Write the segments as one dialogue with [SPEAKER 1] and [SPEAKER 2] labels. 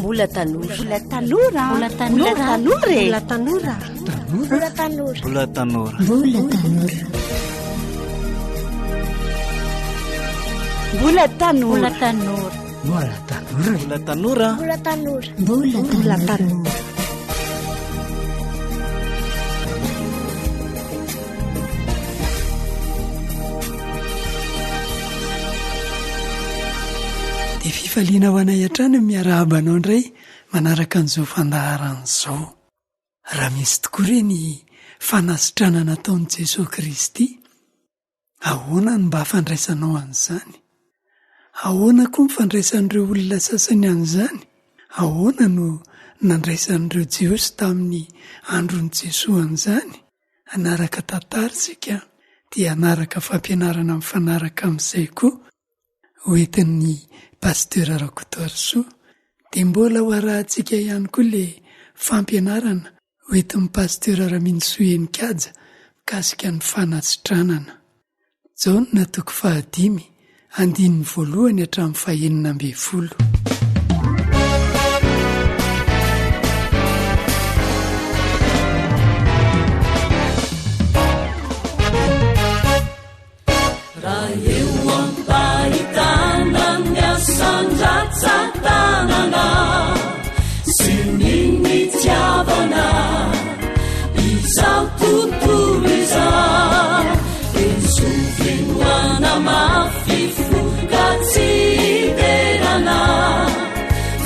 [SPEAKER 1] Mbola tanora.
[SPEAKER 2] Mbola tanora.
[SPEAKER 1] Mbola tanora.
[SPEAKER 2] Mbola tanora e.
[SPEAKER 1] Mbola tanora.
[SPEAKER 2] Mbola tanora.
[SPEAKER 3] Mbola tanora.
[SPEAKER 4] Mbola tanora.
[SPEAKER 2] Mbola tanora.
[SPEAKER 1] Mbola tanora.
[SPEAKER 4] Mbola tanora.
[SPEAKER 3] Mbola tanora.
[SPEAKER 2] Mbola tanora.
[SPEAKER 4] Mbola
[SPEAKER 1] Mbola
[SPEAKER 4] tanora.
[SPEAKER 1] tanora.
[SPEAKER 5] Dia fifaliana ho anay hatrany ny miarahaba anao indray manaraka an'izao fandaharana izao. Raha misy tokoa re ny fanasitranana ataon'i Jesoa Kristy, ahoana no mba fandraisanao an'izany? Ahoana koa ny fandraisan'ireo olona sasany an'izany? Ahoana no nandraisan'ireo Jiosy tamin'ny andron'i Jesoa an'izany? Hanaraka tantara isika dia hanaraka fampianarana mifanaraka amin'izay koa ho entin'ny Pasteur Rakotoarisoa dia mbola ho arahantsika ihany koa le fampianarana ho entin'ny Pasteur Raminosoa Heninkaja mikasika ny fanasitranana. Jaona toko fahadimy andininy voalohany hatramin'ny fahenina ambin'ny folo.
[SPEAKER 6] Raha eo am-pahitana ny asan-dratsan-tanana sy ny nitiavana izao tontolo izao, dia zovy mafy fo ka tsy hiderana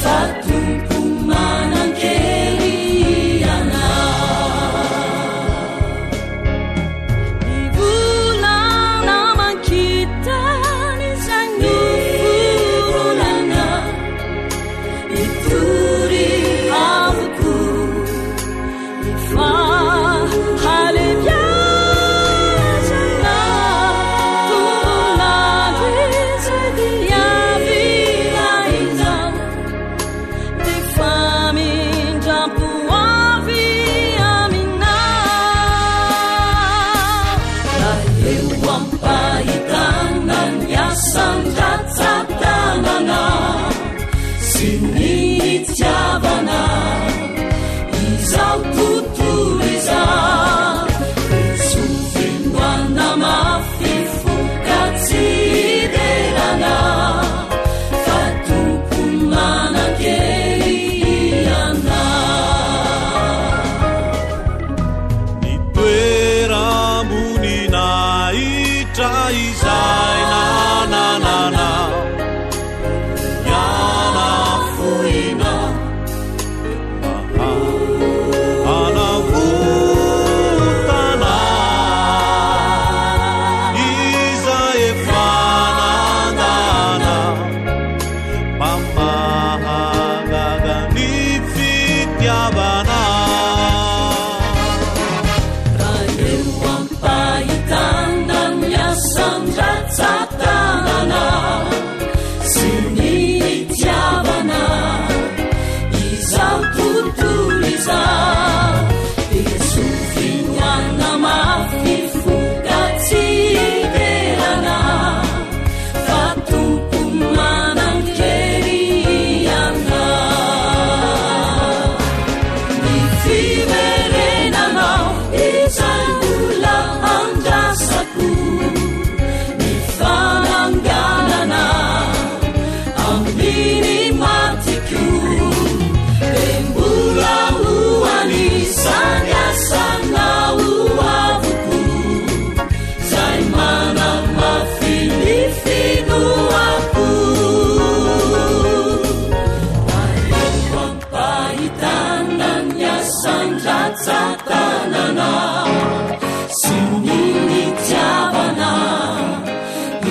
[SPEAKER 6] fa Tompo manan-kery Ianao. Ny volana mankitana izay noforonana mitory avokoa ny fahalebiazana tombon'andro izay diavinahitra Ny famindram-po avy aminao. Raha eo am-pahitana ny asan-dratsan-tanana sy ny nitiavana izao tontolo izao, dia tsy ho finoana mafy fo ka tsy hiderana. Fa Tompo manan-kery Ianao.
[SPEAKER 7] Ny toeram-boninahitra izay nananana nianafoina Hanavotana izay efa nandana Mamahagaga ny fitiavana.
[SPEAKER 6] Raha eo am-pahitana ny asan-dratsatanana sy ny nitiavana izao tontolo izao dia sofinoana mafy fo ka tsy hiderana fa Tompo manan-kery Ianao. Ny fiverenanao izay mbola andrasako ny fananganana amin'ny matiko dia mbola ho anisan'ny asanao avokoa izay manamafy ny finoako. Aleoko am-pahitana ny asan-dratsatanana sy ny nitiavana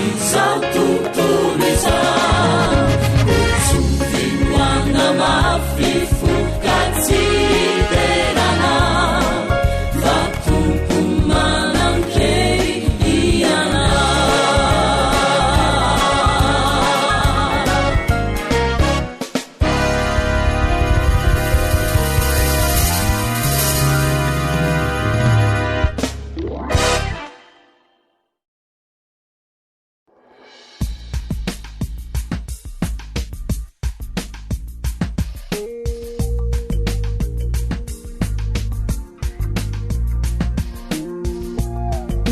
[SPEAKER 6] izao tontolo izao. Tsy finoana mafy fo ka tsy hiderana fa Tompo manan-kery Ianao.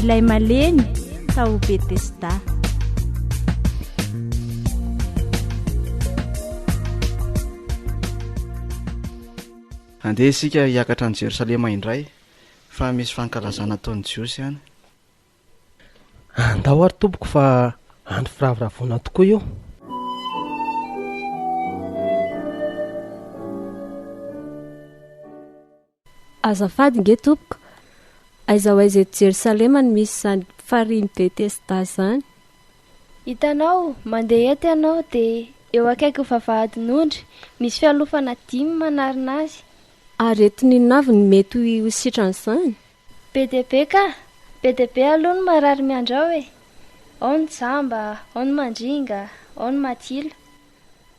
[SPEAKER 2] Ilay malemy tao Betesda.
[SPEAKER 1] Andeha isika hiakatra any Jerosalema indray, fa misy fankalazana ataon'ny Jiosy any.
[SPEAKER 3] Andao ary tompoko fa andro firavoravoana tokoa io.
[SPEAKER 2] Azafady nge tompoko, aiza ho aiza eto Jerosalema no misy izany farihin'i Betesda izany?
[SPEAKER 8] Hitanao, mandeha eto ianao dia eo akaikin'ny vavahadin'ondry, misy fialofana dimy manarina azy.
[SPEAKER 2] Aretin'inona avy no mety ho sitran'izany?
[SPEAKER 8] Be dia be ka! Be dia be aloha ny marary miandry ao e! Ao ny jamba, ao ny mandringa, ao ny maty ila.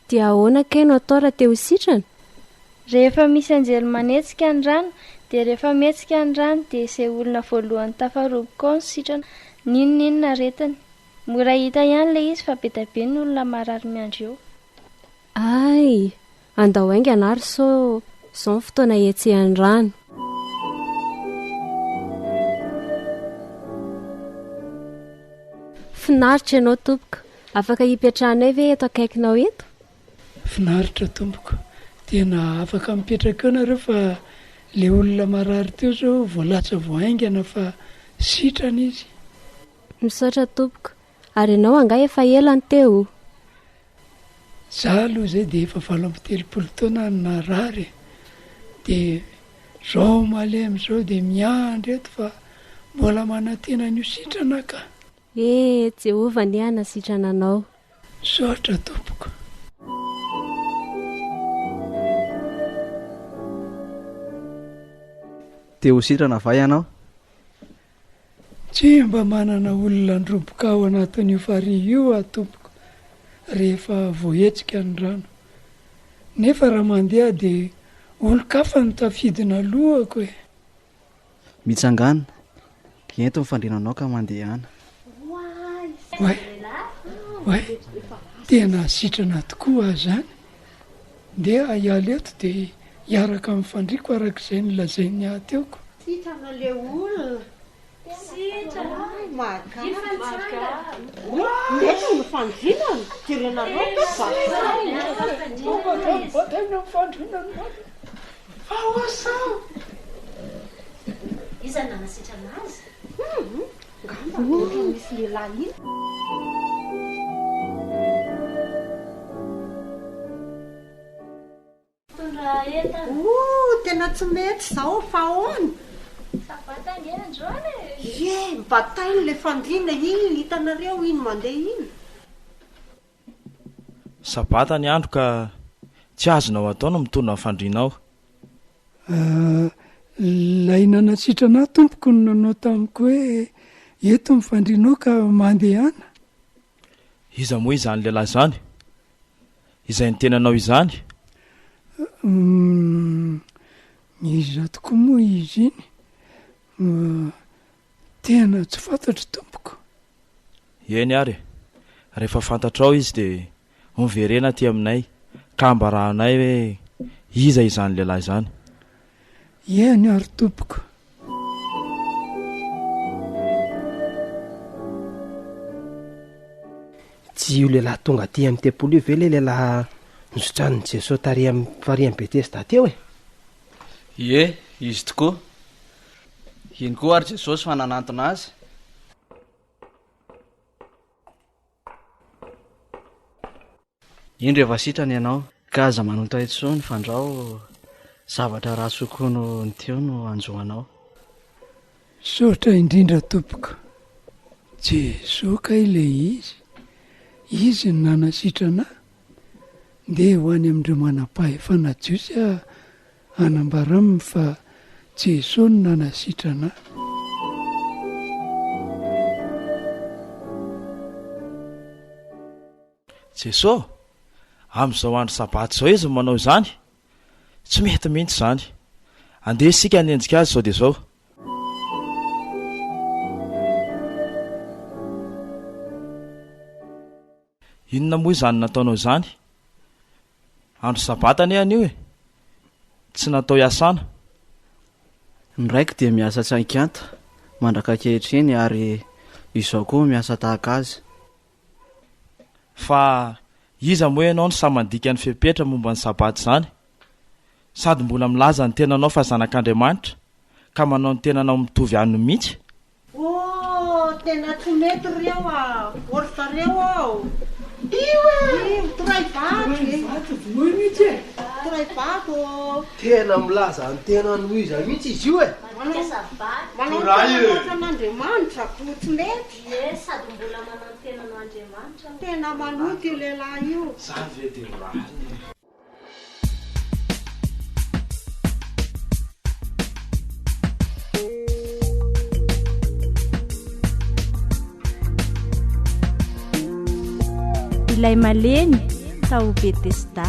[SPEAKER 2] Dia ahoana kay no atao raha te ho sitrana?
[SPEAKER 8] Rehefa misy anjely manetsika ny rano, dia rehefa mihetsika ny rano dia izay olona voalohany tafaroboka ao no sitrana, n'inon'inona aretiny. Mora hita ihany ilay izy fa be dia be ny olona marary miandry eo.
[SPEAKER 2] Hay! Andao haingana ary sao izao ny fotoana hihetsehan'ny rano. Finaritra ianao tompoko. Afaka hipetrahanay ve eto akaikinao eto?
[SPEAKER 5] Finaritra tompoko. Tena afaka mipetraka eo nareo fa le olona marary teo zao vao lasa vao haingana fa sitrana izy.
[SPEAKER 2] Misaotra tompoko. Ary ianao angaha efa ela no teo?
[SPEAKER 5] Za aloha zay de efa 38 taona no narary e! De zao malemy zao de miandry eto fa mbola manantena an'io sitrana ka!
[SPEAKER 2] Eh, Jehovah anie hanasitrana anao.
[SPEAKER 5] Misaotra tompoko.
[SPEAKER 1] Te ho sitrana va ianao?
[SPEAKER 5] Tsy mba manana olona handroboka ao anatin'io farihy io aho tompoko rehefa voahetsika ny rano. Nefa raha mandeha dia olon-kafa no tafidina alohako e!
[SPEAKER 1] Mitsangàna, ento ny fandriananao ka mandehana.
[SPEAKER 5] Oay! Oay! Tena sitrana tokoa aho izany. Ndeha hiala eto dia hiaraka amin'ny fandriako araka izay nolazain'ny ahy teo ko.
[SPEAKER 9] Sitrana le olona. Sitrana. Mahagaga. Mety ny fandrinana. Jerenareo ve bataina.
[SPEAKER 5] Bataina ny fandrinana. Fa osa.
[SPEAKER 10] Iza no nanasitrana azy?
[SPEAKER 9] Hum, ngamba ohatran'ny misy lehilahy iny.
[SPEAKER 10] Mitondra entana.
[SPEAKER 9] Ooh, tena tsy mety izao fa ahoana?
[SPEAKER 8] Sabata ange androany e!
[SPEAKER 9] Ie, bataina ilay fandriana iny, hitanareo iny mandeha iny?
[SPEAKER 11] Sabata ny andro ka tsy azonao atao ny mitondra ny fandrianao.
[SPEAKER 5] Ilay nanasitrana ahy tompoko no nanao tamiko hoe eto ny fandrianao ka mandehana.
[SPEAKER 11] Iza moa izany lehilahy izany? Izay niteny anao izany?
[SPEAKER 5] Humm, iza tokoa moa izy iny? Tena tsy fantatro tompoko.
[SPEAKER 11] Eny ary e! Rehefa fantatrao izy dia miverena aty aminay ka ambarahanay hoe iza izany lehilahy izany.
[SPEAKER 5] Eny ary tompoko.
[SPEAKER 3] Tsy io lehilahy tonga aty amin'ny tempoly io ve ilay lehilahy nositranin'i Jesoa tary amin'ny farihin'i Betesda teo e?
[SPEAKER 1] Ie, izy tokoa. Iny koa ary Jesosy fa nanantona azy. Indro efa sitrana ianao, ka aza manota intsony fandrao zavatra ratsy kokoa noho ny teo no hanjo anao.
[SPEAKER 5] Misaotra indrindra tompoko. Jesoa kay ilay izy. Izy no nanasitrana ahy. Ndeha ho any amin'ireo manam-pahefana jiosy aho hanambara aminy fa Jesoa no nanasitrana ahy.
[SPEAKER 11] Jesoa? Amin'izao andro sabata izao izy no manao izany? Tsy mety mihitsy izany. Andeha isika hanenjika azy izao dia izao. Inona moa izany nataonao izany? Andro sabata anie anio e! Tsy natao hiasana.
[SPEAKER 1] Ny raiko dia miasa tsy an-kianto. mandraka ankehitriny ary izao koa miasa tahaka azy.
[SPEAKER 11] Fa iza moa ianao no sahy mandika ny fepetra momba ny Sabata izany? Sady mbola milaza ny tenanao fa zanak'Andriamanitra ka manao ny tenanao mitovy aminy mihitsy?
[SPEAKER 9] Oh tena tsy mety reo a! Ô ry zareo ô! Io e! Io toray vato e!
[SPEAKER 5] Toray vato vonoy mihitsy e!
[SPEAKER 9] Toray vato ô!
[SPEAKER 3] Tena milaza ny tenany ho iza mihitsy izy io e!
[SPEAKER 9] Manao ny tenany ohatran'Andriamanitra ko tsy mety.
[SPEAKER 10] Ie sady mbola manao ny tenany ho Andriamanitra.
[SPEAKER 9] Tena maloto io lehilahy io.
[SPEAKER 11] Zany ve de ho rariny e!
[SPEAKER 2] Ilay malemy tao Betesda.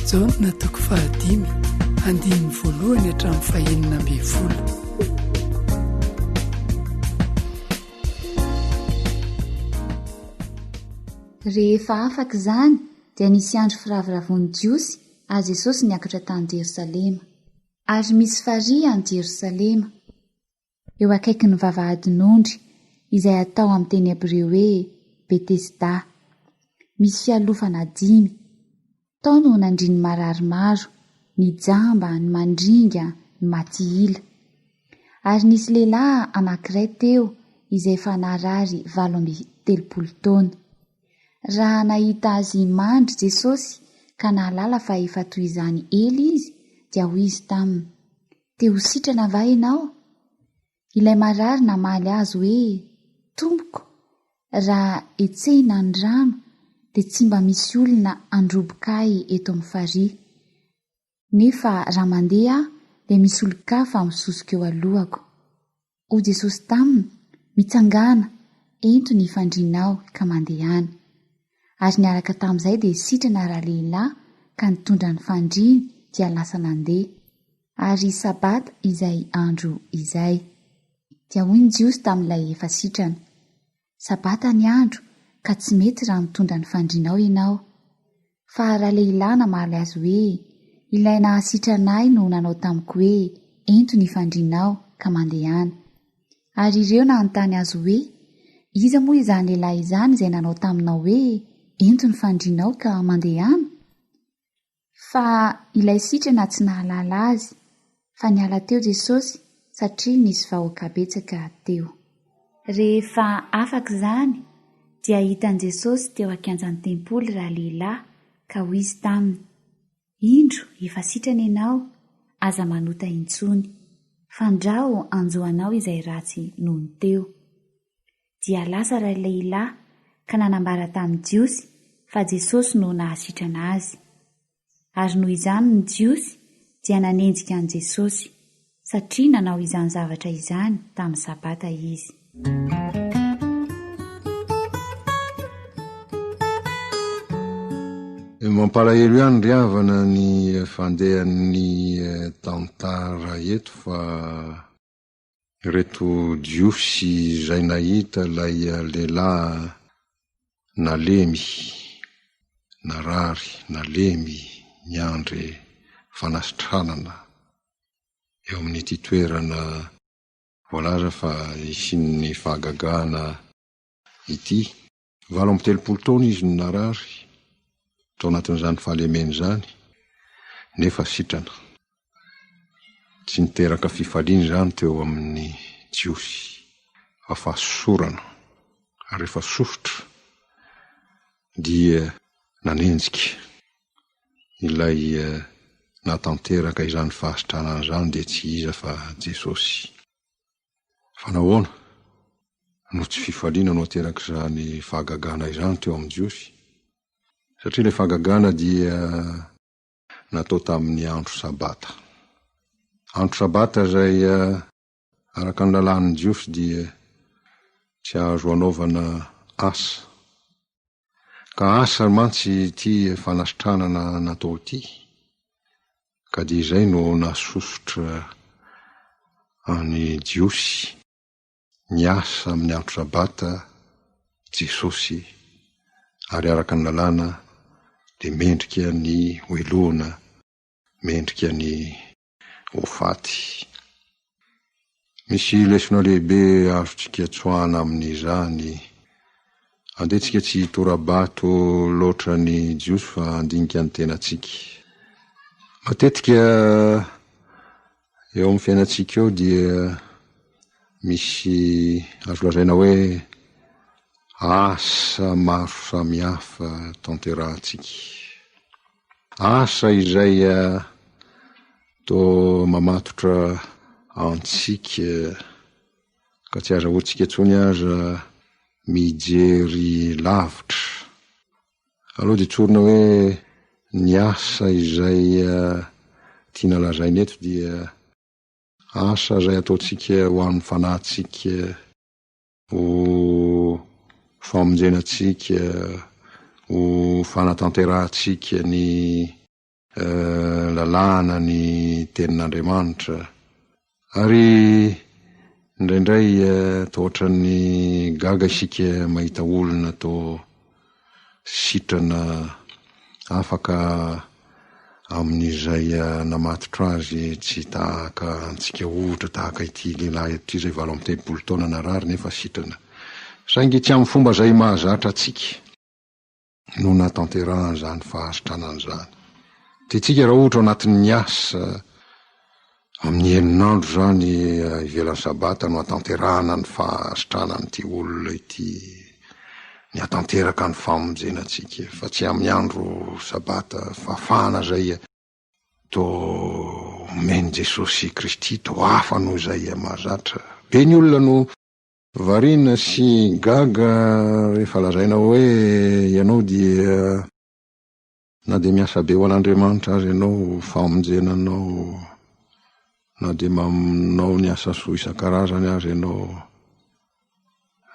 [SPEAKER 5] Jaona toko fahadimy, andininy voalohany hatramin'ny fahenina ambin'ny folo.
[SPEAKER 12] Rehefa afaka izany, dia nisy andro firavoravoan'ny Jiosy, ary Jesosy niakatra tany Jerosalema. Ary misy farihy any Jerosalema, eo akaikin'ny vavahadin'ondry, izay atao amin'ny teny hebreo hoe Betesda. Misy fialofana dimy. Tao no nandrian'ny marary maro, ny jamba, ny mandringa, ny maty ila. Ary nisy lehilahy anankiray teo izay efa narary 38 taona. Raha nahita azy mandry Jesosy ka nahalala fa efa toy izany ela izy, dia hoy Izy taminy, Te ho sitrana va ianao? Ilay marary namaly azy hoe, Tompoko, raha hetsehina ny rano dia tsy mba misy olona handroboka ahy eto amin'ny farihy. Nefa raha mandeha aho dia misy olon-kafa misosoka eo alohako. Hoy Jesosy taminy, Mitsangàna, ento ny fandrianao ka mandehana. Ary niaraka tamin'izay dia sitrana ralehilahy ka nitondra ny fandriany dia lasa nandeha. Ary Sabata izay andro izay. Dia hoy ny Jiosy tamin'ilay efa sitrana, Sabata ny andro, ka tsy mety raha mitondra ny fandrianao ianao. Fa ralehilahy namaly azy hoe, Ilay nahasitrana ahy no nanao tamiko hoe, Ento ny fandrianao, ka mandehana. Ary ireo nanontany azy hoe, Iza moa izany lehilahy izany izay nanao taminao hoe, Ento ny fandrianao ka mandehana? Fa ilay sitrana tsy nahalala azy, fa niala teo Jesosy satria nisy vahoaka betsaka teo. Rehefa afaka izany, dia hitan'i Jesosy teo an-kianjan'ny tempoly ralehilahy, ka hoy Izy taminy, Indro, efa sitrana ianao, aza manota intsony, fandrao hanjo anao izay ratsy noho ny teo. Dia lasa ralehilahy ka nanambara tamin'ny Jiosy fa Jesosy no nahasitrana azy. Ary noho izany ny Jiosy dia nanenjika an'i Jesosy, satria nanao izany zavatra izany tamin'ny Sabata izy.
[SPEAKER 13] Mampalahelo ihany ry havana ny fandehan'ny tantara eto fa Ireto Jiosy izay nahita ilay lehilahy nalemy, narary, nalemy, niandry fanasitranana eo amin'ity toerana voalaza fa hisian'ny fahagagana ity. 38 taona izy no narary, tao anatin'izany fahalemena izany, nefa sitrana. Tsy niteraka fifaliana izany teo amin'ny Jiosy, fa fahasosorana. Ary rehefa sosotra, dia nanenjika ilay nahatanteraka izany fahasitranana izany, dia tsy iza fa Jesosy. Fa nahoana no tsy fifaliana no aterak'izany fahagagana izany teo amin'ny Jiosy? Satria ilay fahagagana dia natao tamin'ny andro Sabata. Andro Sabata izay araka ny lalàn'ny Jiosy dia tsy azo anaovana asa. Ka asa mantsy ity fanasitranana natao ity, ka dia izay no nahasosotra an'ny Jiosy niasa amin'ny andro Sabata Jesosy, ary araka ny lalàna dia mendrika ny hohelohina, mendrika ny. ho faty. Misy lesona lehibe azontsika tsoahana amin'izany. Andeha tsika tsy hitora-bato loatra ny Jiosy fa handinika ny tenantsika. Matetika eo amin'ny fiainantsika eo dia misy azo lazaina hoe asa maro samihafa tanterahantsika. Asa izay toa mamatotra antsika ka tsy azahoantsika intsony aza mijery lavitra. Aleo dia tsorina hoe ny asa izay tiana lazaina eto dia asa izay ataontsika ho an'ny fanahintsika, ho famonjena antsika, ho fanatanterahantsika ny lalàna, ny tenin'Andriamanitra. Ary indraindray toa ohatran'ny gaga isika mahita olona toa sitrana afaka amin'izay namatotra azy tsy tahaka antsika ohatra tahaka ity lehilahy eto ity izay 38 taona narary nefa sitrana. Saingy tsy amin'ny fomba izay mahazatra antsika no nahatanterahany izany fahasitranana izany. Tiantsika raha ohatra ao anatin'ny asa Amin'ny heninandro izany ivelan'ny sabata no hatanterahana ny fahasitranan'ity olona ity, ny hatanteraka ny famonjena antsika, fa tsy amin'ny andro sabata, fahafahana izay toa omen'i Jesosy Kristy, toa hafa noho izay mahazatra. Be ny olona no variana sy gaga rehefa lazaina hoe ianao dia Na dia miasa be ho an'Andriamanitra aza ianao ho famonjena anao, na dia manao ny asa soa isan-karazany aza ianao,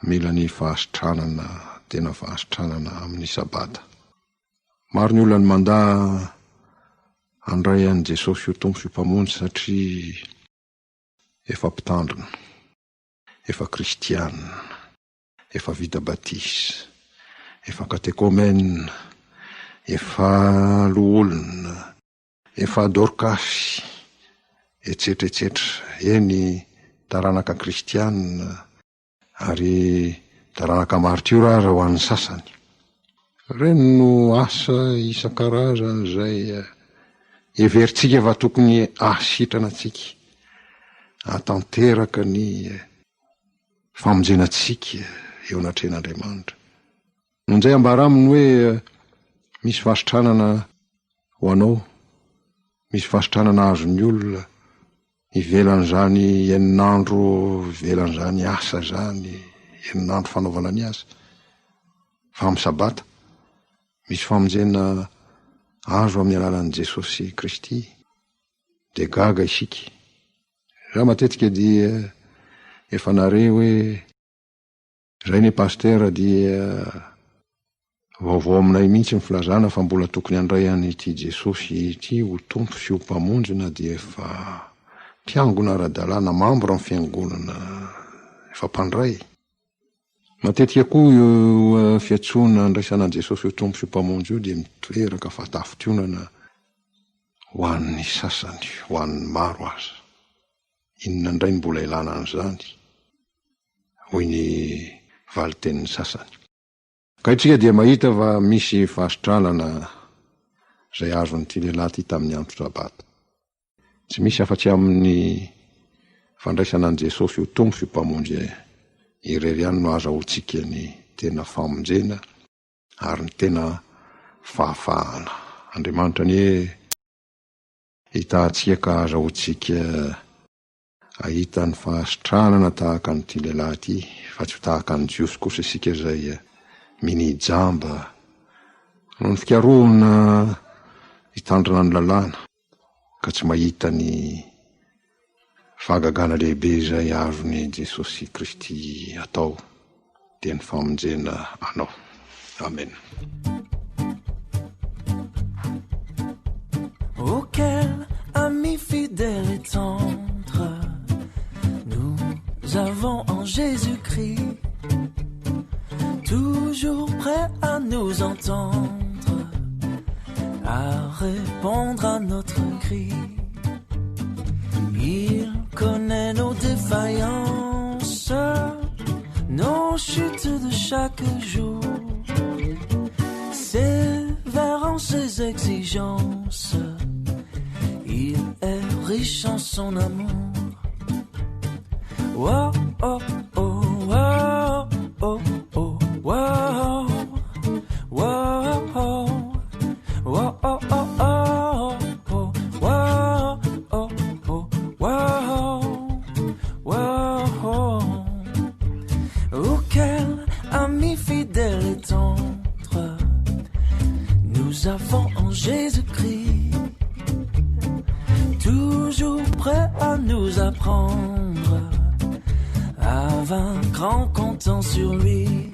[SPEAKER 13] mila ny fahasitranana, tena fahasitranana amin'ny Sabata. Maro ny olona no mandà handray an'i Jesosy ho Tompo sy ho Mpamonjy satria efa mpitandrina, efa kristiana. efa vita batisa, efa katekomena, efa loholona, efa dorkasy, etsetra etsetra, eny taranaka kristiana ary taranaka martiora aza ho an'ny sasany. Ireny no asa isan-karazany izay heverintsika fa tokony hahasitrana antsika, hahatanteraka ny famonjena antsika eo anatrehan'Andriamanitra. No injay ambara aminy hoe misy fahasitranana ho anao, misy fahasitranana azon'ny olona ivelan'izany enin'andro ivelan'izany asa izany, enin'andro fanaovana ny asa. Fa amin'ny sabata, misy famonjena azo amin'ny alalan'i Jesosy Kristy. Dia gaga isika. Za matetika dia efa nare hoe zay anie Pasteur dia vaovao aminay mihitsy ny filazana fa mbola tokony handray an'ity Jesosy ity ho Tompo sy ho Mpamonjy na dia efa mpiangona ara-dalàna, membre ny fiangonana, efa mpandray. Matetika koa io fiantsoana andraisana an'i Jesosy ho Tompo sy ho Mpamonjy io dia miteraka fahatafintohinana ho an'ny sasany, ho an'ny maro aza. Inona indray no mbola ilana an'izany? Hoy ny valin-tenin'ny sasany. Ka isika dia mahita fa misy fahasitranana izay azon'ity lehilahy ity tamin'ny andro Sabata. Tsy misy afa-tsy amin'ny fandraisana an'i Jesosy ho Tompo sy ho Mpamonjy irery ihany no ahazahoantsika ny tena famonjena ary ny tena fahafahana. Andriamanitra anie hitahantsika ka ahazahoantsika hahita ny fahasitranana tahaka an'ity lehilahy ity, fa tsy ho tahaka ny Jiosy kosa isika izay minia jamba noho ny fikarohana hitandrina ny lalàna ka tsy mahita ny Fahagagana lehibe izay azon'i Jesosy Kristy atao dia ny famonjena anao. Amena.
[SPEAKER 6] Oh quel ami fidèle et tendre Nous avons en Jésus-Christ Toujours prêt à nous entendre À répondre à notre cri. défaillances, nos chutes de chaque jour. Sévère en ses exigences, il est riche en son amour. Oh, oh, oh, oh, oh, oh, oh, oh, oh, oh, oh, oh, oh, oh, oh, oh, oh, oh, oh. quel ami fidèle et tendre nous avons en Jésus-Christ, toujours prêt à nous apprendre à vaincre en comptant sur lui.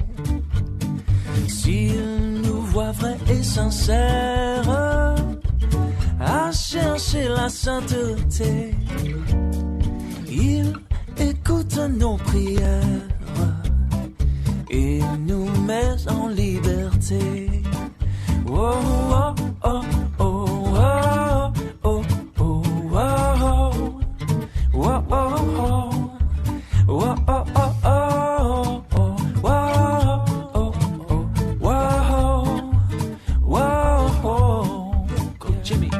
[SPEAKER 6] S'il nous voit vrai et sincère, à chercher la sainteté, il écoute nos prières et nous met en liberté. Oh, oh, oh, oh, oh, oh, oh, oh, oh, oh, oh. Oh, oh, oh, oh, oh, oh, oh, oh, oh, oh. Go, Jimmy.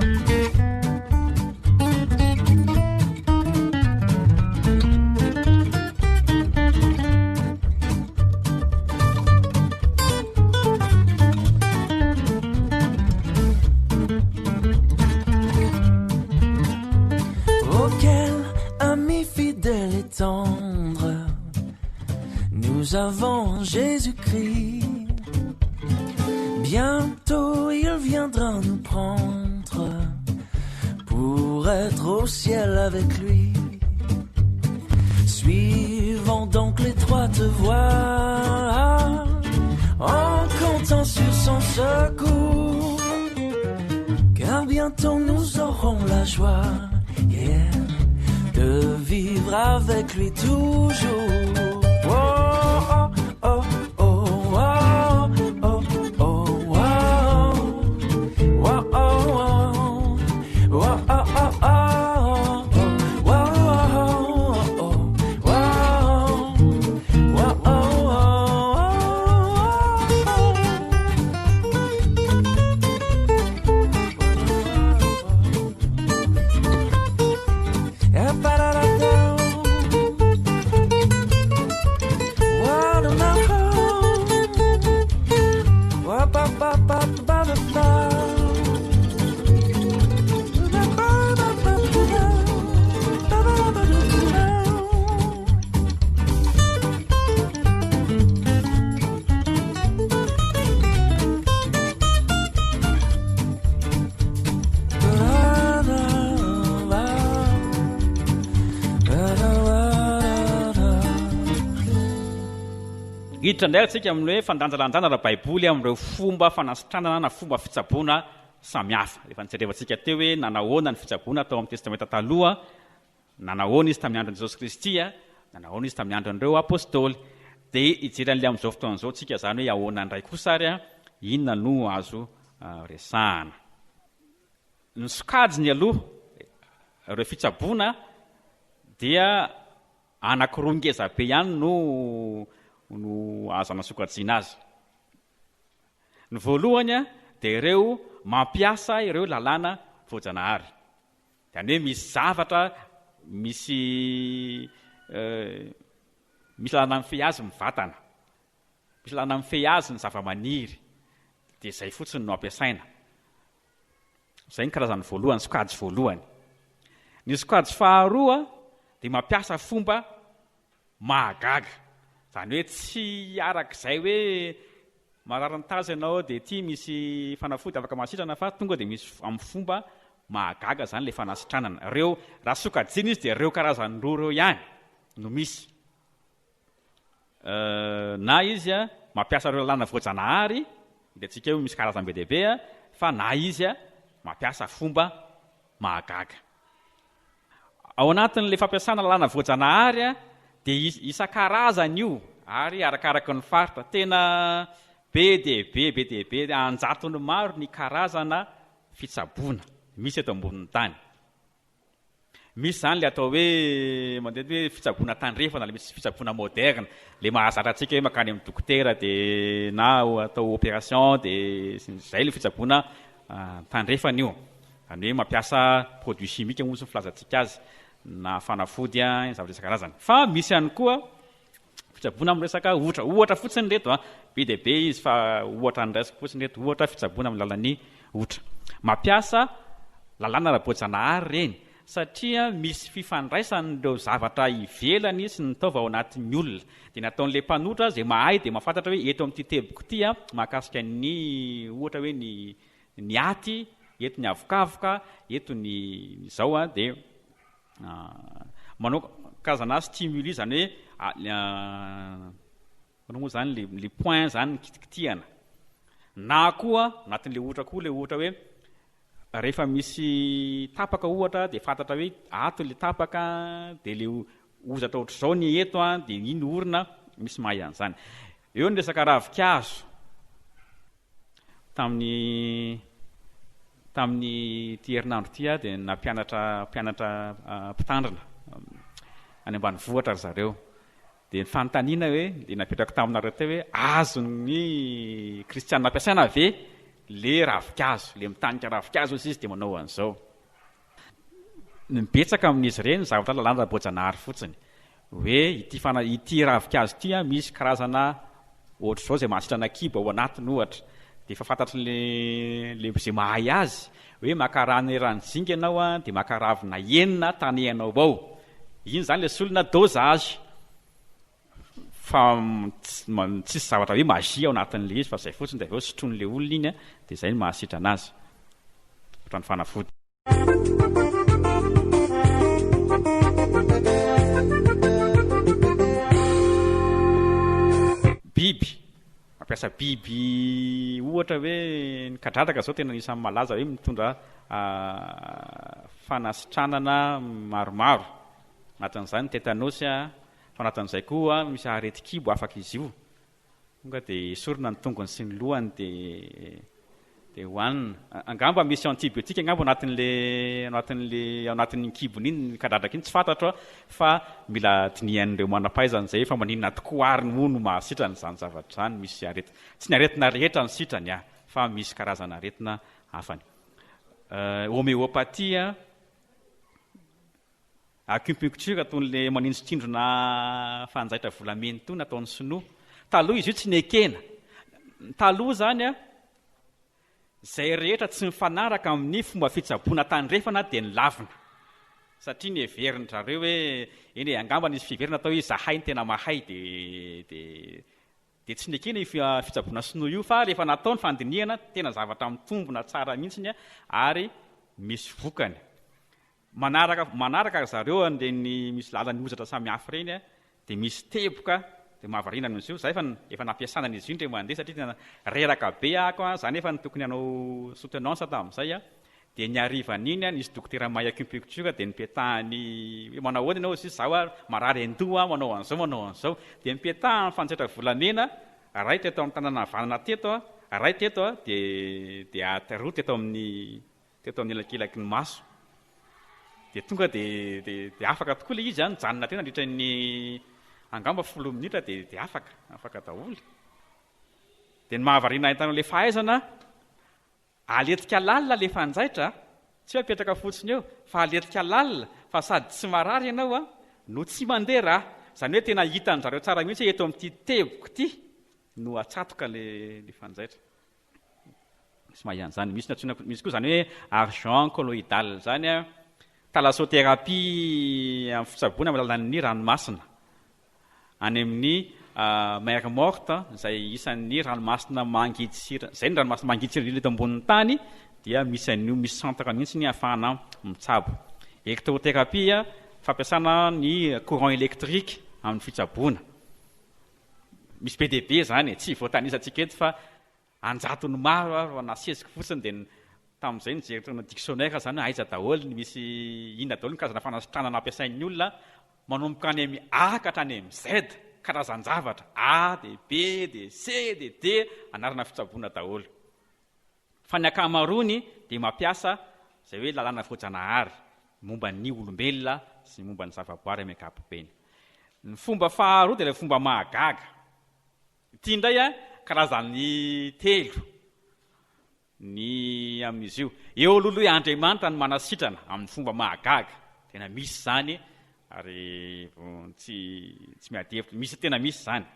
[SPEAKER 6] Oh, quel ami fidèle et tendre nous avons en Jésus-Christ. Bientôt il viendra nous prendre pour être au ciel avec lui. Suivons donc l'étroite voie en comptant sur son secours, car bientôt nous aurons la joie yeah, de vivre avec lui toujours. Oh, oh, oh, oh, oh, oh, oh, oh, oh, oh, oh, oh, oh, oh, oh, oh, oh,
[SPEAKER 14] Hiditra indray ary tsika amin'ny hoe fandanjalanjana ara-baiboly amin'ireo fomba fanasitranana na fomba fitsaboana samihafa. Efa nijerevantsika teo hoe nanahoana ny fitsaboana tao amin'ny Testamenta Taloha, nanahoana izy tamin'ny andron'i Jesosy Kristy, nanahoana izy tamin'ny andron'ireo Apostoly. Dia hijery an'ilay amin'izao fotoana izao tsika izany hoe ahoana indray kosa ary, inona no azo resahana. Ny sokajiny aloha, ireo fitsaboana dia Anankiroa ngeza be ihany no no azo anasokajiana azy. Ny voalohany dia ireo mampiasa ireo lalàna voajanahary. Izany hoe misy zavatra misy misy lalàna mifehy azy ny vatana. Misy lalàna mifehy azy ny zavamaniry. Dia izay fotsiny no ampiasaina. Izay ny karazany voalohany, sokajy voalohany. Ny sokajy faharoa dia mampiasa fomba mahagaga. Izany hoe tsy arak'izay hoe marary ny tazo ianao dia ity misy fanafody afaka mahasitrana fa tonga dia misy amin'ny fomba mahagaga izany ilay fanasitranana. Ireo, raha sokajiana izy dia ireo karazany roa ireo ihany no misy. Na izy mampiasa ireo lalàna voajanahary, hitantsika eo misy karazany be dia be, fa na izy mampiasa fomba mahagaga. Ao anatin'ilay fampiasana lalàna voajanahary dia isan-karazany io ary arakaraky ny faritra. Tena be dia be, be dia be, an-jatony maro ny karazana fitsaboana misy eto ambonin'ny tany. Misy izany ilay atao hoe mandeha hoe fitsaboana tandrefana, ilay misy fitsaboana moderne, ilay mahazatra antsika hoe mankany amin'ny dokotera dia na atao opération dia sy ny izay ilay fitsaboana tandrefana io. Izany hoe mampiasa produit chimique moa ny filazantsika azy na fanafody zavatra isan-karazany. Fa misy ihany koa Fitsaboana amin'ny resaka ohatra, ohatra fotsiny ireto a, be dia be izy fa ohatra noraisiko fotsiny ireto, ohatra fitsaboana amin'ny alalan'ny otra. Mampiasa lalàna ara-boajanahary ireny satria misy fifandraisan'ireo zavatra ivelany sy ny taova ao anatin'ny olona. Dia ny ataon'ilay mpanotra izay mahay dia mahafantatra hoe eto amin'ity teboka ity a, mahakasika ny ohatra hoe ny ny aty, eto ny avokavoka, eto ny izao a, dia Manao karazana stimuli izany hoe ahoana moa izany le le point izany no kitikitihana. Na koa anatin'ilay ohatra koa ilay ohatra hoe rehefa misy tapaka ohatra dia fantatra hoe ato ilay tapaka dia ilay hozatra ohatr'izao ny eto an, dia iny orona, misy mahay an'izany. Eo ny resaka ravinkazo. Tamin'ny tamin'ity herinandro ity aho dia nampianatra mpianatra mpitandrina any ambanivohitra ry zareo. Dia ny fanontaniana hoe dia napetrako taminareo teo hoe azon'ny kristiana ampiasaina ve le ravinkazo, le mitanika ravinkazo hozy izy dia manao an'izao. Ny betsaka amin'izy ireny zavatra lalàna ara-boajanahary fotsiny. Hoe ity fana, ity ravinkazo ity an, misy karazana ohatr'izao izay mahasitrana kibo ao anatiny ohatra. Dia efa fantatry le, le izay mahay azy hoe maka rano eran'ny zinga ianao an, dia maka ravina enina tanehanao ao. Iny izany ilay solona dosage. Fa tsisy zavatra hoe magie ao anatin'ilay izy fa izay fotsiny dia avy eo sotroin'ilay olona iny dia izay no mahasitrana azy. Ohatran'ny fanafody. Biby, mampiasa biby ohatra hoe ny kadradraka izao tena anisan'ny malaza hoe mitondra fanasitranana maromaro. Anatin'izany ny tetanosy. Fa anatin'izay koa misy aretin-kibo afaka izy io. Tonga dia esorina ny tongony sy ny lohany dia dia hohanina. Angamba misy antibiotique angamba ao anatin'le anatin'le ao anatin'iny kibony iny kadradraka iny tsy fantatro fa mila dinihan'ireo manam-pahaizana izay fa maninona tokoa ary moa no mahasitrana izany zavatra izany. Misy aretina, tsy ny aretina rehetra no sitrany fa misy karazana aretina hafany. Homéopathie Acupuncture toy ny le maninjotrindrona fanjaitra volamena itony ataon'ny sinoa. Taloha izy io tsy nekena. Taloha izany a, izay rehetra tsy mifanaraka amin'ny fomba fitsaboana tandrefana dia nolavina. Satria neverin-dry zareo hoe, eny e, angamba nisy fiheverana atao hoe izahay no tena mahay dia dia dia tsy nekena io fitsaboana sinoa io fa rehefa natao ny fandinihana tena zavatra mitombina tsara mihitsiny ary misy vokany. Manaraka manaraka ry zareo an'ireny misy lalan'ny hozatra samihafa ireny a, dia misy teboka dia mahavariana ny miseho, za efa efa nampiasana an'izy io indray mandeha satria tena reraka be ako a, za nefa tokony hanao soutenance tamin'izay a, dia ny harivan'iny a nisy dokotera mahay acupuncture dia nipetahany hoe manao ahoana ianao hozy izy, za hoa marary an-doha aho manao an'izao manao an'izao, dia nipetahany fanjaitra volamena iray teto amin'ny tanana havanana teto a, iray teto a, dia dia roa teto amin'ny teto amin'ny elakelaky ny maso. Dia tonga dia dia dia afaka tokoa ilay izy an, nijanona teo nandritra ny angamba folo minitra dia dia afaka, afaka daholo. Dia ny mahavariana ahy tamin'ilay fahaizana, aletika lalina ilay fanjaitra, tsy hoe apetraka fotsiny eo, fa aletika lalina, fa sady tsy marary ianao an, no tsy mandeha rà. Izany hoe tena hitan-dry zareo tsara mihitsy hoe eto amin'ity teboka ity no atsatoka ilay ilay fanjaitra. Misy mahay an'izany. Misy ny antsoina, misy koa izany hoe argent colloïdal izany an, thalassothérapie amin'ny fitsaboana amin'ny alalan'ny ranomasina. Any amin'ny mer morte izay isan'ny ranomasina mangidy sira, izay ny ranomasina mangidy sira indrindra eto ambonin'ny tany dia misy an'io, misy centre mihitsy ny ahafahana mitsabo. Électrothérapie, fampiasana ny courant électrique amin'ny fitsaboana. Misy be dia be izany e, tsy voatanisantsika eto fa Anjatony maro aho raha nasesiko fotsiny dia tamin'izay nijery tao anaty dictionnaire izany hoe aiza daholo ny misy inona daholo ny karazana fanasitranana ampiasain'ny olona manomboka any amin'ny A ka hatrany amin'ny Z karazan-javatra A dia B dia C dia D anarana fitsaboana daholo fa ny ankamaroany dia mampiasa izay hoe lalàna voajanahary. momba ny olombelona sy ny momba ny zavaboary amin'ny ankapobeny. Ny fomba faharoa dia ilay fomba mahagaga. Ity indray an, karazany telo ny amin'izy io. Eo aloha aloha Andriamanitra no manasitrana amin'ny fomba mahagaga. Tena misy izany ary tsy tsy miady hevitra, misy tena misy izany.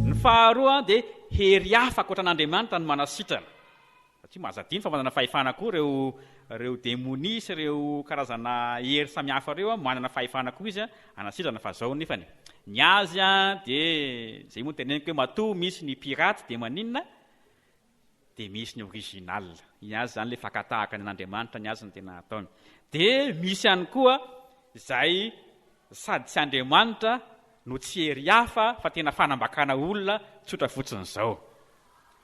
[SPEAKER 14] Ny faharoa dia hery hafa ankoatra an'Andriamanitra no manasitrana. Satria aza adino fa manana fahefana koa ireo ireo demonia sy ireo karazana hery samihafa ireo, manana fahefana koa izy hanasitrana fa zao nefany ny azy dia izay moa no teneniko hoe matoa misy ny pirate dia maninona? Dia misy ny original. Ny azy izany ilay fakatahaka ny an'Andriamanitra ny azy no tena ataony. Dia misy ihany koa izay sady tsy Andriamanitra no tsy hery hafa fa tena fanambakana olona tsotra fotsiny izao.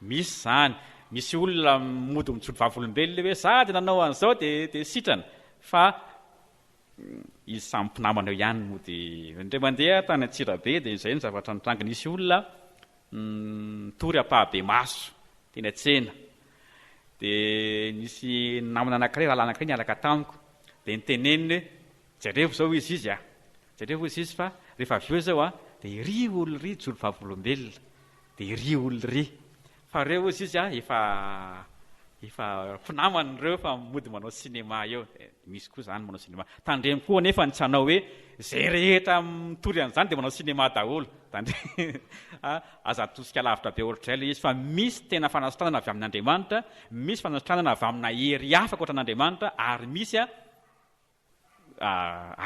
[SPEAKER 14] Misy izany. Misy olona mody mijoro vavolombelona hoe za dia nanao an'izao dia dia sitrana. Fa izy samy mpinamana eo ihany mody. Indray mandeha tany Antsirabe dia izay ny zavatra nitranga. Nisy olona nitory ampahabemaso teny an-tsena. Dia nisy namana anankiray, rahalahy anankiray niaraka tamiko. Dia niteneniny hoe, jerevo izao hoy izy a! Jereo hoy izy fa rehefa avy eo izao a, dia iry olona iry hijoro vavolombelona. Dia iry olona iry. Fa ireo hoy izy a, efa Efa mpinamana ireo fa mody manao cinéma eo. Misy koa izany manao cinéma. Tandremo koa anefa ny tsy hanao hoe izay rehetra mitory an'izany dia manao cinéma daholo. Tandremo a! Aza atosika lavitra be ohatr'izay ilay izy fa misy tena fanasitranana avy amin'Andriamanitra, misy fanasitranana avy amina hery hafa ankoatran'Andriamanitra ary misy a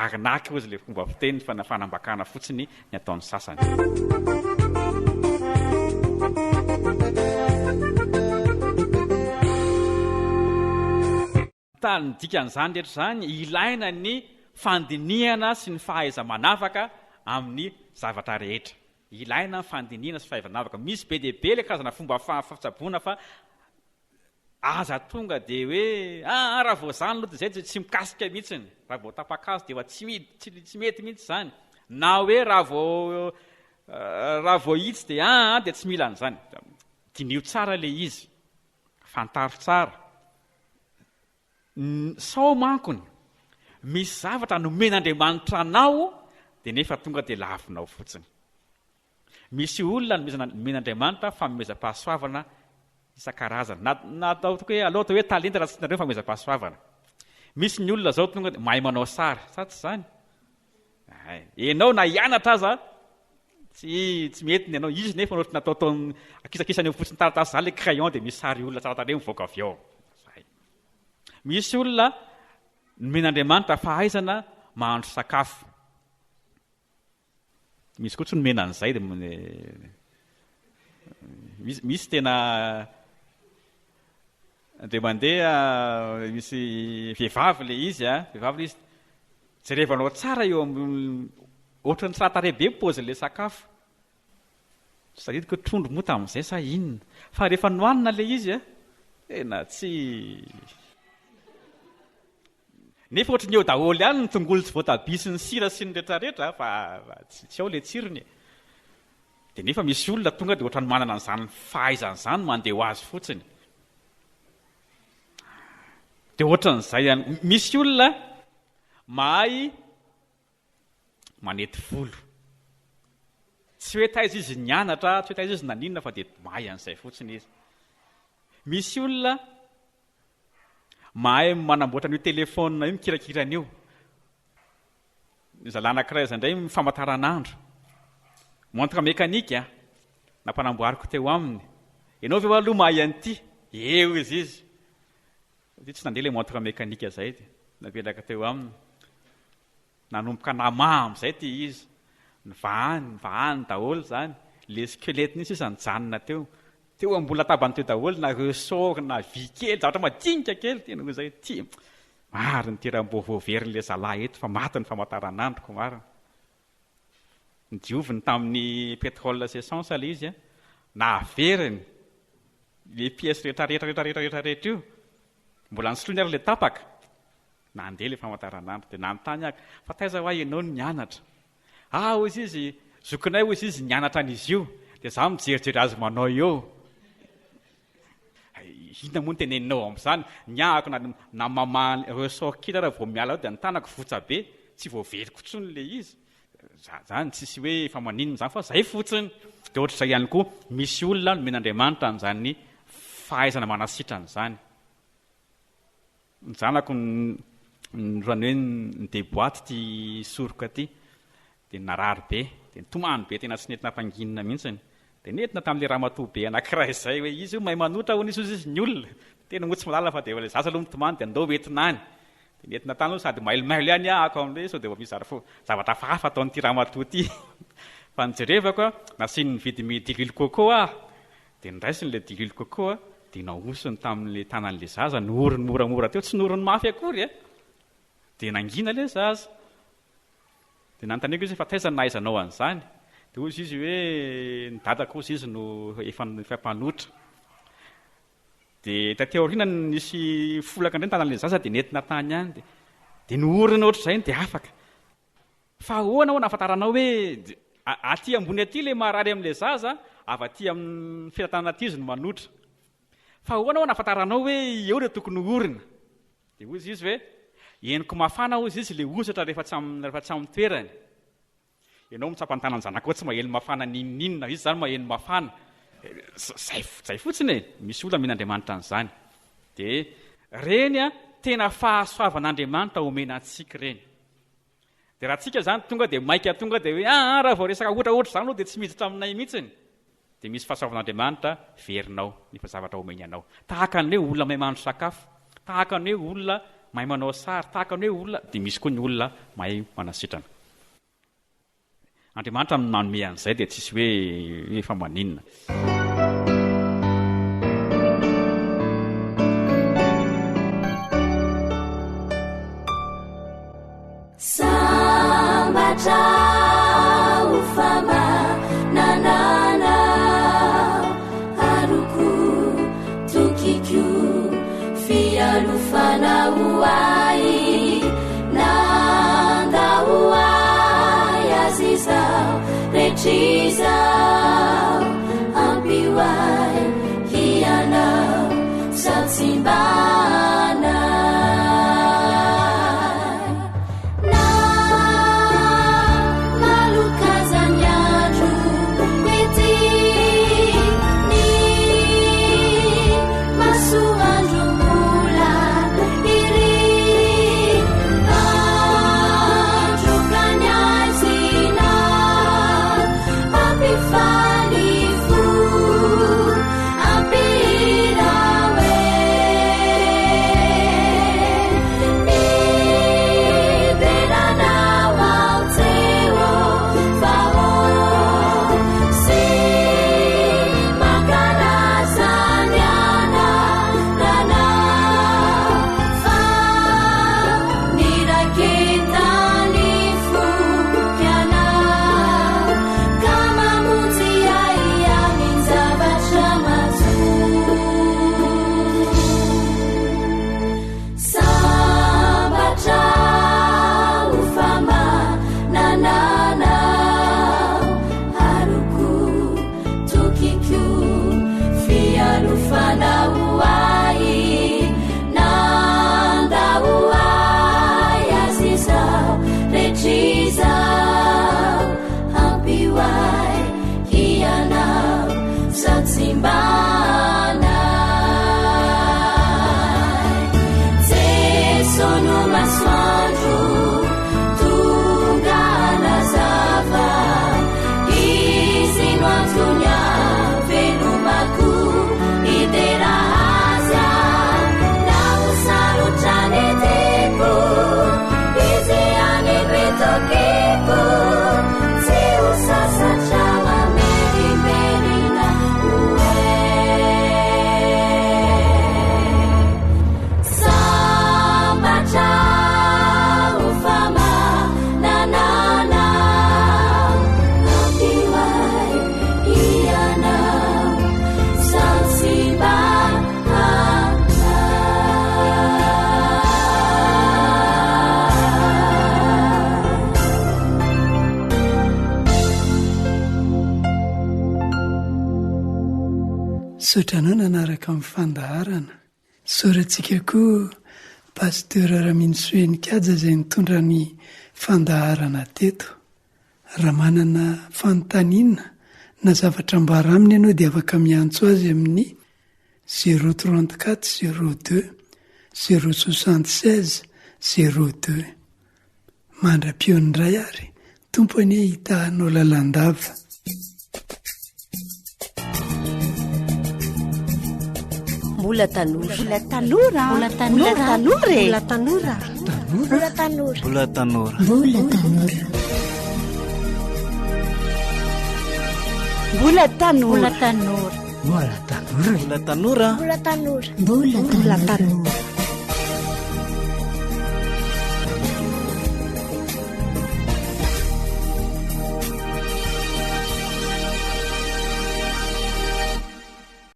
[SPEAKER 14] arnaque hozy ilay fomba fiteny fa na fanambakana fotsiny ny ataon'ny sasany. Ny dikan'izany rehetra izany, ilaina ny fandinihana sy ny fahaiza-manavaka amin'ny zavatra rehetra. Ilaina ny fandinihana sy fahaiza-manavaka. Misy be dia be ilay karazana fomba fitsaboana fa Aza tonga dia hoe aa raha vao zany aloha dia zay dia tsy mikasika mihitsiny, raha vao tapa-kazo dia efa tsy tsy tsy mety mihitsy izany, na hoe raha vao raha vao itsy dia aa dia tsy mila an'izany. Diniho tsara ilay izy, fantaro tsara. Sao mankony misy zavatra nomen'Andriamanitra anao dia nefa tonga dia lavinao fotsiny. Misy olona nomen'Andriamanitra fanomezam-pahasoavana isan-karazany. Na, na ataoko hoe aleo atao hoe talenta raha tsy tianareo ny fanomezam-pahasoavana. Misy ny olona izao tonga dia mahay manao sary, sa tsy izany? Hay, ianao na hianatra aza tsy tsy mety ny anao. Izy nefa ohatry ny ataotaony akisakisany eo fotsiny taratasy izany ilay crayon dia misy sary olona tsara tarehy mivoaka avy ao. Zay. Misy olona nomen'Andriamanitra fahaizana mahandro sakafo. Misy koa tsy nomena an'izay dia misy misy tena dia mandeha misy vehivavy ilay izy a, vehivavy ilay izy, jerevanao tsara eo ambony ohatran'ny tsara tarehy be ny paozin'ilay sakafo. Tsy tadidiko hoe trondro moa tamin'izay sa inona. Fa rehefa nohanina ilay izy a, tena tsy Nefa ohatry ny eo daholo ihany ny tongolo sy voatabia sy ny sira sy ny retraretra fa tsy ao ilay tsirony e. Dia nefa misy olona tonga dia ohatran'ny manana an'izany fahaizana izany mandeha ho azy fotsiny. Dia ohatran'izay ihany. Misy olona mahay manety volo. Tsy hoe taiza izy nianatra, tsy hoe taiza izy naninona fa dia mahay an'izay fotsiny izy. Misy olona Mahay manamboatra an'io telephone io, mikirakira an'io. Ny zalahy anankiray izay indray famantaranandro. Montre mécanique a, nampanamboariko teo aminy. Ianao ve aloha mahay an'ity? Eo izy izy. Satria tsy nandeha ilay montre mécanique izay dia navelaka teo aminy. Nanomboka namaha amin'izay ity izy. Nivahany, nivahany daholo izany. Ilay squelette-ny iny sisa nijanona teo. Teo ambony latabany teo daholo na ressort na vy kely, zavatra madinika kely. Tena hoy izay, ity marina ity raha mbo voaverin'ilay zalahy eto fa maty ny famantaranandroko marina. Nodioviny tamin'ny pétrole sy essence ilay izy, naveriny ilay pièce rehetra rehetra rehetra rehetra rehetra rehetra io. Mbola nisoloiny ary ilay tapaka. Nandeha ilay famantaranandro dia nanontany aho, fa taiza hoa ianao no nianatra? Ah, hoy izy, zokinay hoy izy nianatra an'izy io, dia izaho mijerijery azy manao eo. Inona moa no teneninao amin'izany? Ny ahako na na mamaha ressort kely ary vao miala eo dia ny tanako votsa be, tsy voaveriko intsony ilay izy. Zany tsisy hoe efa maninona izany fa zay fotsiny. Dia ohatr'izay ihany koa, misy olona nomen'Andriamanitra an'izany fahaizana manasitrana izany. Ny zanako nirany hoe ni-deboite ity soroka ity, dia narary be, dia nitomany be tena tsy nety nampanginina mihitsiny. Dia nentina tamin'ilay ramatoa be anankiray izay hoe izy io mahay manotra hono izy hozy izy ny olona. Tena moa tsy mahalala fa dia ilay zaza aloha mitomany dia andao hoentina any. Dia nentina tany aloha sady mailomailo ihany aho ako amin'ilay sao dia mba misy zavatra hafahafa ataon'ity ramatoa ity. Fa nijerevako, nasiany nividy diloilo coco aho. Dia noraisiny ilay diloilo coco dia nahosony tamin'ilay tanan'ilay zaza, nohoriny moramora teo, tsy nohoriny mafy akory e! Dia nangina ilay zaza. Dia nanontaniako izy hoe fa taiza no nahaizanao an'izany? Dia hoy izy hoe ny dadako hozy izy no efa efa mpanotra. Dia taty aoriana nisy folaka indray ny tanan'ilay zaza dia nentina tany ihany dia dia nohoriny ohatr'izay dia afaka. Fa ahoana ho'a nahafantaranao hoe aty ambony aty ilay marary amin'ilay zaza, avy aty amin'ny felatanana aty izy no manotra. Fa ahoana ho'a nahafantaranao hoe eo ilay tokony ho orina? Dia hoy izy hoe, henoko mafana hozy izy ilay hozatra rehefa tsy amin'ny rehefa tsy amin'ny toerany. Ianao mitsapa ny tanan'ny zanakao tsy maheno mafana n'inon'inona, izy izany maheno mafana. Zay zay fotsiny e! Misy olona amen'Andriamanitra an'izany. Dia ireny an, tena fahasoavan'Andriamanitra omena antsika ireny. Dia raha tsika izany tonga dia maika tonga dia hoe aa raha vao resaka ohatraohatra izany aloha dia tsy miditra aminay mihitsiny. Dia misy fahasoavan'Andriamanitra verinao nefa zavatra omeny anao. Tahaka ny hoe olona mahay mahandro sakafo, tahaka ny hoe olona mahay manao sary, tahaka ny hoe olona, dia misy koa ny olona mahay manasitrana. Andriamanitra no nanome an'izay dia tsisy hoe hoe fa maninona.
[SPEAKER 15] Sambatra aho fa manana anao Aroko, tokiko, fialofana ho ahy Nandao ahy azy izao rehetra izao Ampio ahy hianao sao tsy mba
[SPEAKER 5] Misaotra anao nanaraka ny fandaharana. Isaorantsika koa Pasteur Raminosoa Heninkaja izay nitondra ny fandaharana teto. Raha manana fanontaniana na zavatra ambara aminy ianao dia afaka miantso azy amin'ny zéro 34 02 076 02. Mandra-pihaona indray ary, Tompo anie hitaha anao lalandava.
[SPEAKER 16] Mbola tanora.
[SPEAKER 9] Mbola tanora.
[SPEAKER 16] Mbola tanora.
[SPEAKER 9] Mbola tanora e.
[SPEAKER 16] Mbola tanora.
[SPEAKER 9] Mbola tanora.
[SPEAKER 1] Mbola tanora.
[SPEAKER 4] Mbola tanora.
[SPEAKER 9] Mbola tanora.
[SPEAKER 16] Mbola tanora.
[SPEAKER 1] Mbola tanora.
[SPEAKER 4] Mbola
[SPEAKER 1] Mbola
[SPEAKER 4] tanora.
[SPEAKER 1] tanora.
[SPEAKER 4] Mbola
[SPEAKER 9] Mbola
[SPEAKER 4] tanora.
[SPEAKER 9] tanora.